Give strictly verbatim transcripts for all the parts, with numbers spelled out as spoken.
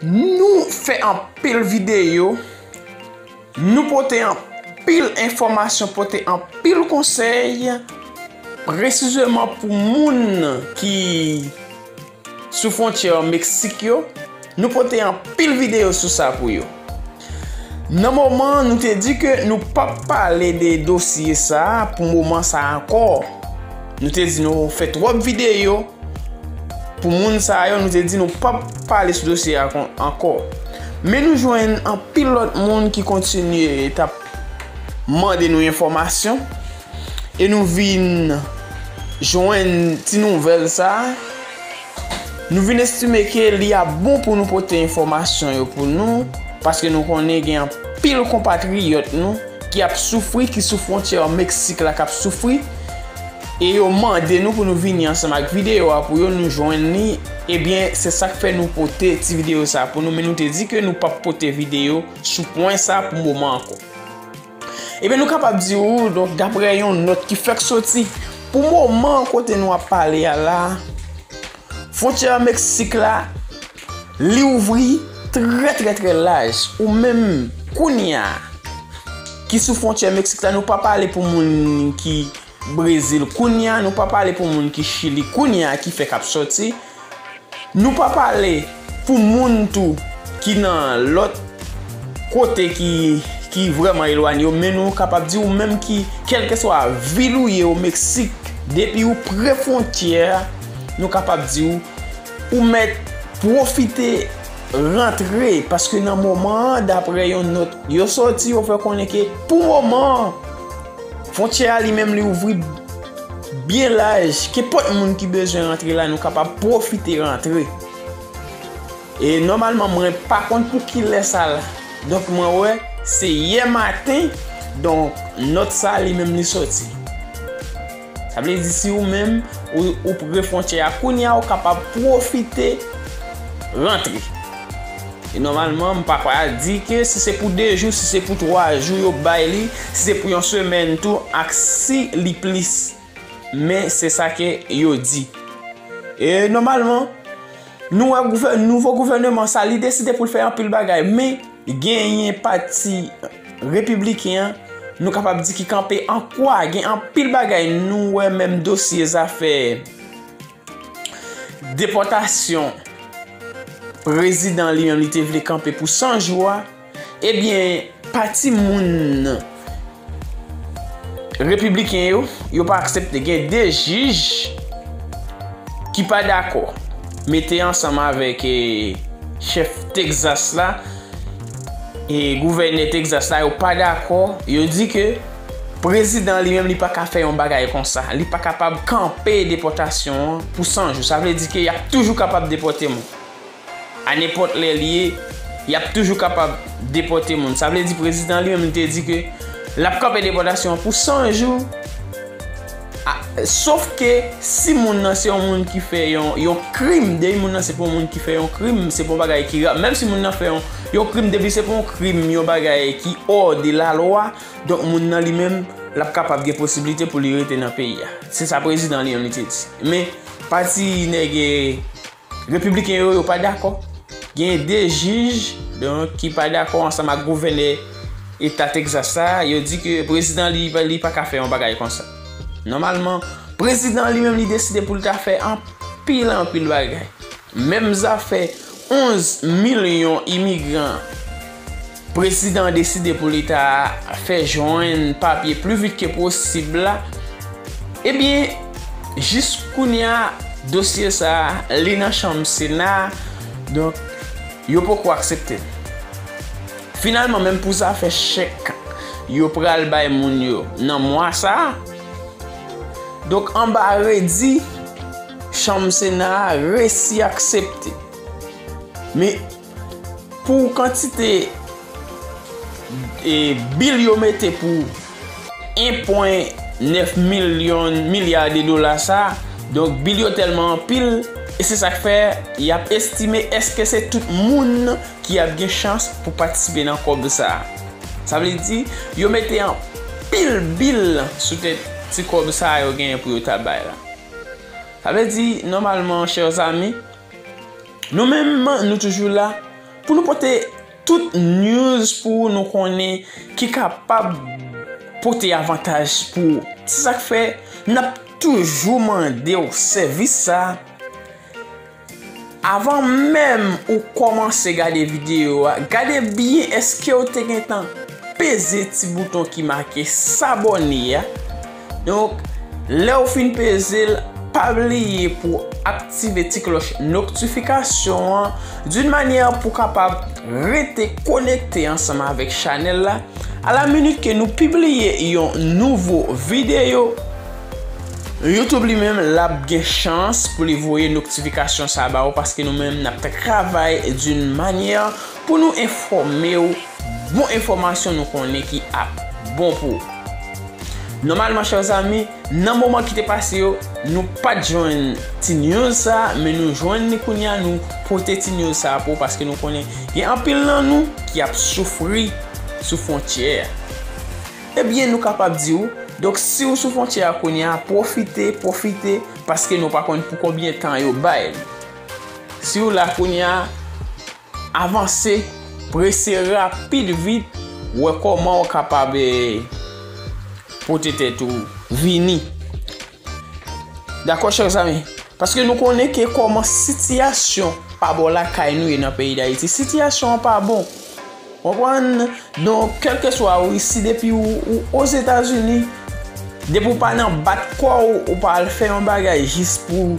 Nou fè anpil videyo, nou pote anpil enfòmasyon, pote anpil konsèy, presizeman pou moun ki sou fwontyè Meksik yo. Nou pote anpil videyo sou sa pou yo. Nan moman, nou te di ke nou p ap pale de dosye sa a pou moman sa a ankò. Nou te di nou fè twòp videyo pou moun sa yo, nou te di nou p ap pale sou dosye a kon-, ankò. Men nou jwenn anpil lòt moun ki kontinye t ap mande nou enfòmasyon, e nou vin jwenn ti nouvèl sa a. Nou vin estime ke li ap bon pou nou pote enfòmasyon yo pou nou, paske nou konnen gen anpil konpatriyòt nou ki ap soufri, ki sou fwontyè Meksik la, k ap soufri, e yo mande nou pou nou vini ansanm ak videyo a pou yo, nou jwenn li. Ebyen, se sa k fè nou pote ti videyo sa a pou nou, men nou te di ke nou p ap pote videyo sou pwen sa a pou moman ankò. Ebyen, nou kapab di w, donk, daprè yon nòt ki fèk soti, pou moman kote nou ap pale a la, fwontyè Meksik la, li ouvri trè, trè, trè laj. Ou menm, kounye a, ki sou fwontyè Meksik la, nou pa pale pou moun ki Brezil kounye a, nou pa pale pou moun ki Chili kounye a, ki fèk ap soti. Nou pa pale pou moun tou ki nan lòt kote ki, ki vrèman elwanye yo, men nou kapab di ou menm ki, kèlkeswa vil ou ye o Meksik, depi ou pre fwontyè a, nou kapab di ou, ou mèt pwofite rantre, paske nan moman an, daprè yon nòt yo soti, yo fè konnen ke pou moman an, fwontyè a li menm li ouvri byen laj, kenpòt moun ki bezwen rantre la, nou kapab pwofite rantre. E nòmalman, mwen pa konn pou kilè sa la. Donk, mwen wè, se yè maten, donk, nòt sa li menm li soti. Sa vle di, si ou menm, ou, ou pre fwontyè a, kounye a, ou kapab pwofite rantre. E nòmalman, m pa ka di ke si se pou de jou, si se pou twa jou yo bay li, si se pou yon semèn tou, ak si li plis. Men se sa ke yo di. E nòmalman, nou wè gouvè-, nouvo gouvèneman sa, li deside pou l fè anpil bagay, men genyen pati repibliken an, nou kapab di ki kanpe an kwa, gen anpil bagay, nou wè menm dosye zafè depòtasyon prezidan li menm li te vle kanpe pou san jou a, ebyen, pati moun repibliken yo, yo pa aksepte. Gen de jij ki pa dakò, mete ansanm avèk, e, chèf Texas la, e gouvènè Texas la, yo pa dakò. Yo di ke prezidan li menm, li pa ka fè yon bagay konsa. Li pa kapab kanpe depòtasyon an pou san jou. Sa vle di ke y ap toujou kapab depòte moun. A nenpòt lè li ye, y ap toujou kapab depòte moun. Sa vle di prezidan li menm, li te di ke l ap kanpe depòtasyon an pou san jou. A, sof ke si moun nan se yon moun ki fè yon, yon krim, depi moun nan se pou yon moun ki fè yon krim, se pou yon bagay ki grav. Menm si moun nan fè yon, yon krim, depi se pou yon krim, yon bagay ki hors de la loi, donk moun nan li menm, l ap kapab gen posiblite pou li rete nan peyi a. Se sa prezidan li menm li te di. Men, pati nèg, e, repibliken yo, yo pa dakò. Gen de jij, donk, ki pa dakò ansanm ak gouvènè eta Texas sa, yo di ke prezidan li, li pa ka fè yon bagay konsa. Nòmalman, prezidan li menm li deside pou l ta fè anpil, anpil bagay. Menm zafè onz milyon imigran prezidan an deside pou li ta fè jwenn papye pli vit ke posib la, ebyen, jis kounye a, dosye sa a, li nan chanm Sena, donk, yo poko aksepte l. Finalman, menm pou zafè chèk yo pral bay moun yo nan mwa sa a, donk, anba redi, chanm Sena a resi aksepte. Men, pou kantite, e, bil yo mete pou en pwen nèf milyon milya de dola sa, donk bil yo tèlman anpil, e se sa k fè y ap estime èske se tout moun ki ap gen chans pou patisipe nan kòb sa. Sa vle di, yo mete anpil bil sou tèt ti kòb sa yo genyen pou yo ta bay la. Sa vle di, nòmalman, chè zanmi, nou menm, nou toujou la Pou nou pote tout news pou ou, nou konnen ki kapab pote avantaj pou ou. Se sa k fè n ap toujou mande w sèvis sa a. Avan menm ou kòmanse gade videyo a, gade byen èske w te gentan peze ti bouton ki make sabòne a. Donk, lè w fin peze l, pa bliye pou w aktive ti klòch notifikasyon an, d'une manière pou w kapab rete konekte ansanm avèk chanèl la. A la minit ke nou pibliye yon nouvo videyo, YouTube li menm l ap gen chans pou li voye notifikasyon sa ba ou, paske nou menm n ap travay d'une manière pou nou enfòme w bon enfòmasyon nou konnen ki ap bon pou ou. Nòmalman, chè zanmi, nan moman ki te pase yo, nou pa t jwenn ti news sa, men nou jwenn li kounye a, nou pote ti news sa pou ou, paske nou konnen gen anpil nan nou ki ap soufri sou fwontyè a. Ebyen, nou kapab di w, donk, si w sou fwontyè a kounye a, pwofite, pwofite, paske nou pa konn pou konbyen tan yo bay li. Si w la kounye a, avanse, prese, rapid, vit, wè kòman w kapab, eh, pote tèt ou vini. Dakò, chè zanmi? Paske nou konnen ke kòman sitiyasyon pa bò lakay nou ye nan peyi Dayiti. Sitiyasyon an pa bon. Konprann? Donk, kèlkeswa ou isi, depi ou, ou Ozetazini, depi ou pa nan bat kò w, ou pa al fè yon bagay jis pou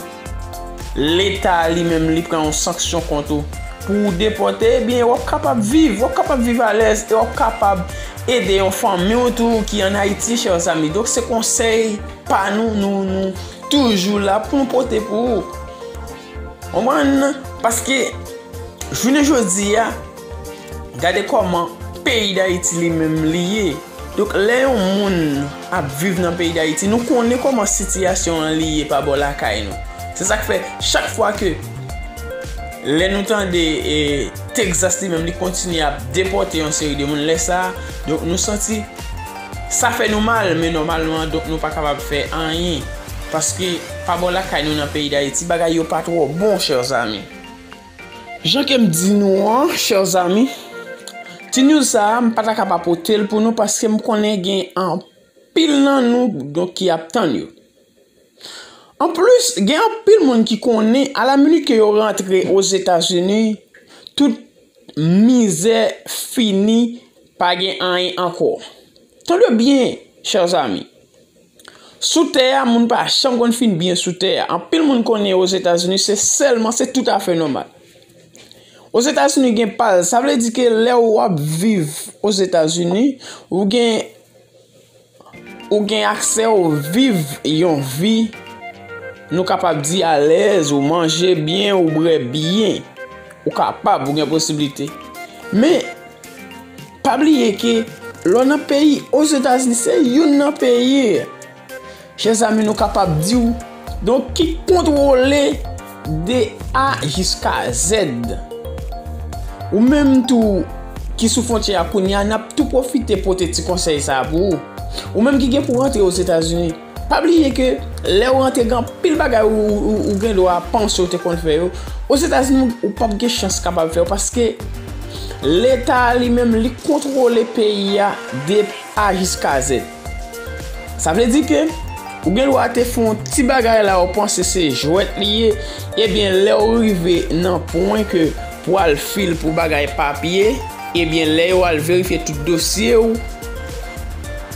Leta li menm li pran yon sanksyon kont ou, pou ou depòte, ebyen, w ap kapab viv, w ap kapab viv alèz, e w ap kapab ede yon fanmi w tou ki ann Ayiti, chè zanmi. Donk, se konsèy pa nou, nou, nou toujou la pou nou pote pou ou. Konprann? Paske, jounen jodi a, gade kòman peyi Dayiti li menm li ye. Donk, lè yon moun ap viv nan peyi Dayiti, nou konnen kòman sitiyasyon an li ye pa bò lakay nou. Se sa k fè, chak fwa ke lè nou tande, e, Texas li menm, li kontinye ap depòte yon seri de moun, lè sa a, donk, nou santi sa fè nou mal, men nòmalman, donk, nou pa kapab fè anyen. Paske pa bò lakay nou nan peyi Dayiti, bagay yo pa twò bon, chè zanmi. Jan ke m di nou an, chè zanmi, ti news sa a, m pa ta ka pa pote l pou nou paske m konnen gen anpil nan nou, donk, ki ap tann yo. Anplis, gen anpil moun ki konnen, a la minit ke yo rantre Ozetazini, tout mizè fini, pa gen anyen ankò. Tande byen, chè zanmi. Sou tè a, moun pa janm konn fin byen sou tè a. Anpil moun konnen Ozetazini, se sèlman, se toutafè nòmal. Ozetazini gen pa l, sa vle di ke lè w ap viv Ozetazini, ou gen, ou gen aksè w viv yon vi, nou kapab di alèz, ou manje byen, ou bwè byen. Ou kapab, ou gen posiblite. Men, pa bliye ke lè w nan peyi Ozetazini, se youn nan peyi, chè zanmi, nou kapab di w, donk, ki kontwole de A jiska Z. Ou menm tou ki sou fwontyè a kounye a, n ap tou pwofite pote ti konsèy sa a pou ou. Ou menm ki gen pou rantre Ozetazini, pa bliye ke lè w rantre, gen anpil bagay ou, ou, ou gen dwa panse w te konn fè yo. Ozetazini, ou p ap gen chans kapab fè yo, paske Leta a li menm, li kontwole peyi a de A jiska Z. Sa vle di ke ou gen dwa te fè yon ti bagay la, ou panse se jwèt li ye, ebyen, lè w rive nan pwen ke pou al fil pou bagay papye, ebyen, lè yo al verifye tout dosye w,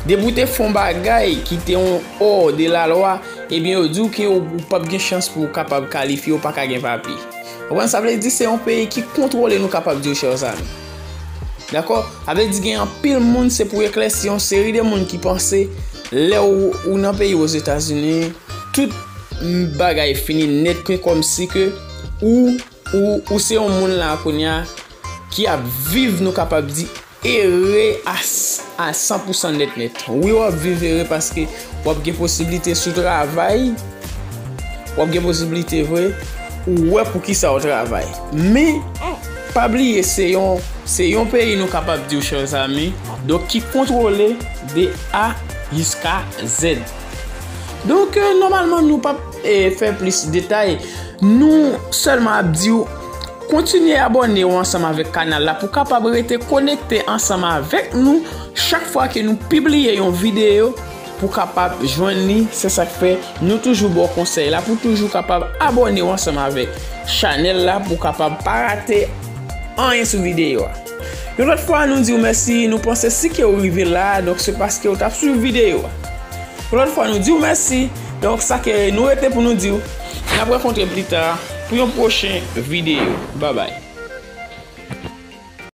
depi w te fè yon bagay ki te yon hors de la loi, ebyen, yo di w ke ou, ou p ap gen chans pou w kapab kalifye, ou pa ka gen papye. Konprann? Sa vle di se yon peyi ki kontwole, nou kapab di w, chè zanmi. Dakò? Sa vle di gen anpil moun, se pou eklèsi yon seri de moun ki panse lè ou, ou nan peyi Ozetazini, tout bagay fini nèt, ke kòmsi ke ou, ou, ou se yon moun la kounye a ki ap viv, nou kapab di, ere a, a san pou san nèt nèt. Wi, w ap viv ere paske w ap gen posiblite sou travay, w ap gen posiblite vre, ou wè pou kisa w travay. Men, pa bliye, se yon, se yon peyi, nou kapab di w, chè zanmi, donk, ki kontwole de A jiska Z. Donk, eh, nòmalman, nou p ap, eh, fè plis detay. Nou sèlman ap di w, Kontinye abòne w ansanm avèk kanal la pou kapab rete konekte ansanm avèk nou chak fwa ke nou pibliye yon videyo, pou kapab jwenn li. Se sa k fè nou toujou ba w konsèy la pou toujou kapab abòne w ansanm avèk chanèl la pou kapab pa rate anyen sou videyo a. Yon lòt fwa, nou di w mèsi, nou panse si ke w rive la, donk se paske w t ap swiv videyo a. Yon lòt fwa, nou di w mèsi, donk sa ke nou rete pou nou di w, n ap rankontre pita pou yon pwochen videyo. Babay.